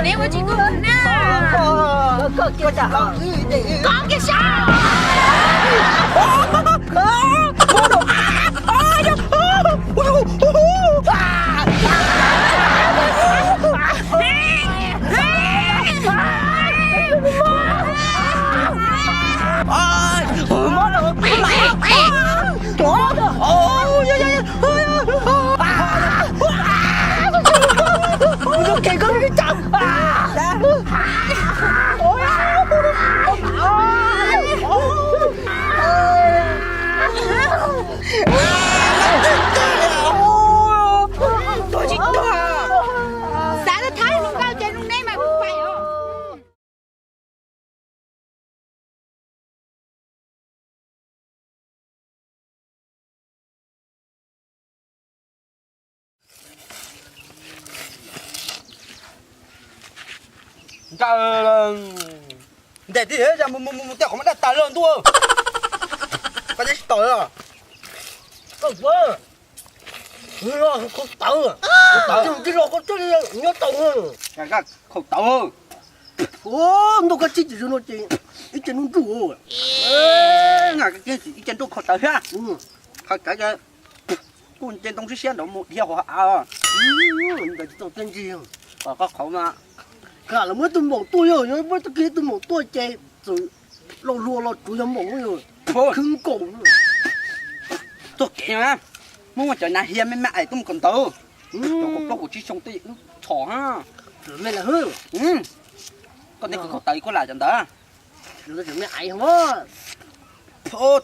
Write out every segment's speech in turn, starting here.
Neb ua tsis koj na. Koj kiag sab. Xav tau thab zoo nkauj ces zoo neb mas kuv pais os. Ntes thiab, mus mus mus, tej qhov mas daj tas lawm ntuj. Koj tsis tau lawm. Koj ua, khaus tawv, khaus tawv, khaus tawv nyob tau. Khaus tawv. Ua ntuj, koj tsis tsis zoo no ces ib ce nruj nruj. Ib ce nruj khaus tawv thiab. Khaus tawv ces kuj nce ntoo siab siab nrov mus dhia hauv av. Ntawd tsis tau teb ntsig. Koj qhov mas, kam los muab tus maum tuaj, yog muab tag kis tus maum tuaj ces txawm los luag los tsuav yog maum yog khwb nkaus. Txoj kev na, muab cov nas hia me me ais tuaj mus kawm ntawv. Cov kaum plaub kaum tsib xyoo tej wb txhom ha. Me lam hwb. Koj teb khaus tawv koj lam cov ntawd.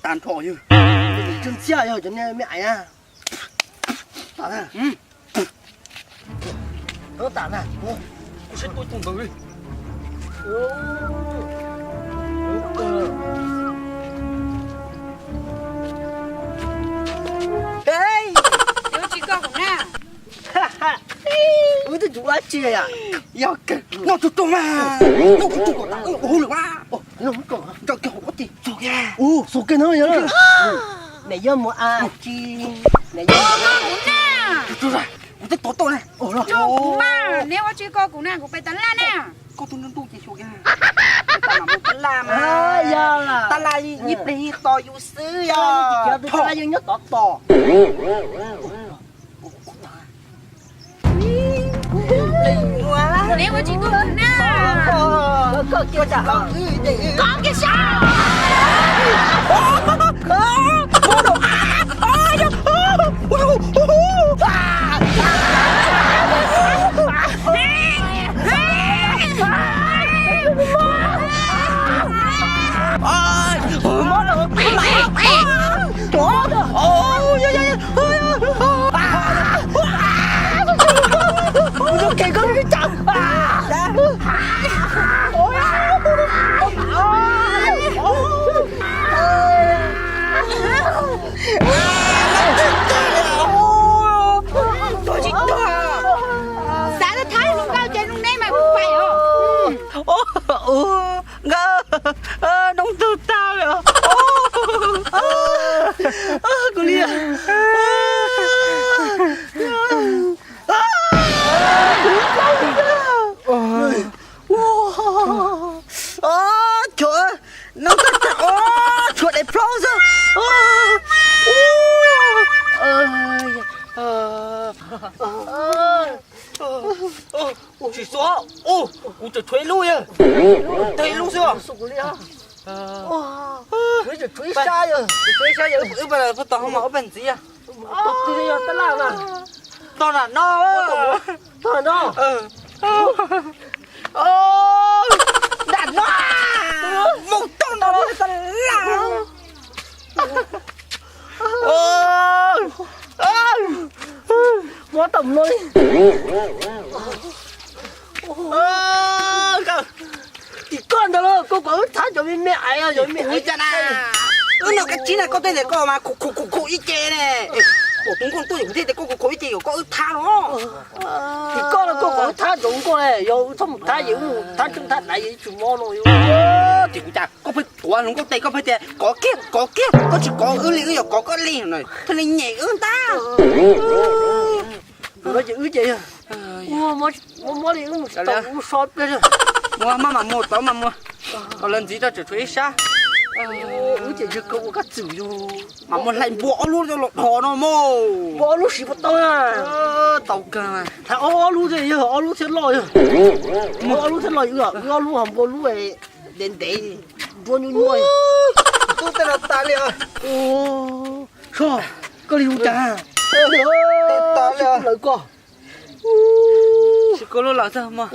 Tag nrho yog, ntxhiab yog cov me ais na. Wb twb tsis ua dab tsi li. Yog kawg, noj tsuag tsuag mas, noj tsuag tsuag kom tas wb ua hauj lwm mas. Nrog kiag hauv txog kiag, txog kiag no yog. Mẹ yo mus a chi, mẹ yo. Kuv twb tov tau na. Neb ua tsis koj kuv na, kuv pais tas laj na. Koj tus ntuj ntuj ces xyuas kiag. Pais tas laj mas. Yog tas laj ib pliag ib to yus xwb yog. Tab laj yeej nyob tod tos. Neb ua tsis koj kuv na. Koj kiag sab. Xav tau thab zoo nkauj ces zoo neb mas kuv pais os. Nkauj, noob tug tag li. Kuv li. Tshuav, noob tag tag, tshuav daim plaub xwb. Tsis xua, kuv tseem tshuav ib lub, tag ib lub xwb. Wb pab tos hauv mas wb pab ntxiv. Tog nram no, tog nram no. Nram no, mus tau nram no tas laj. Muab tau no li. Tim koj ntawd los koj kom wb thab cov me me ais, cov me ais cas na. Wb noj kab tsib na, koj tej ntawd koj mas khu khu khu khu ib ce ne. Pom tus nkauj tuaj yog kuv thiaj tias koj khu khu ib ce kom koj wb thab los. Tim koj los koj kom wb thab cov nkauj, yog wb txhob mus thab ces wb mus thab tseeb thab daiv ces tsis mob no. Ces kuv cas koj pheej tuav hluas nkauj tes, koj pheej tias kov kiag kov kiag, koj tsis kov wb li wb yuav kov koj li, thiaj li nyem wb ntag. Ces wb ces Muab, muab li wb mus tau ub so pliag. Muab, maj mam mus, tau mam mus. Tau lawv ntxiv rau tseem tshuav ib sab. Wb ces yog koj ua kab txwm yog mam mus hlais npua ob lub coj los dhos no mog. Npua ob lub siv puas tau na? Tau kawg. Thaum ob lub thiaj yog ob lub thiaj loj yog. Ob lub thiaj loj, wb ob lub ho npua lub ntev ntev, nruab nyuaj nyuaj. Tub tej no tas li. Soj, koj li hu cas? Lawv koj. Tsis koj lub lawm tag mog.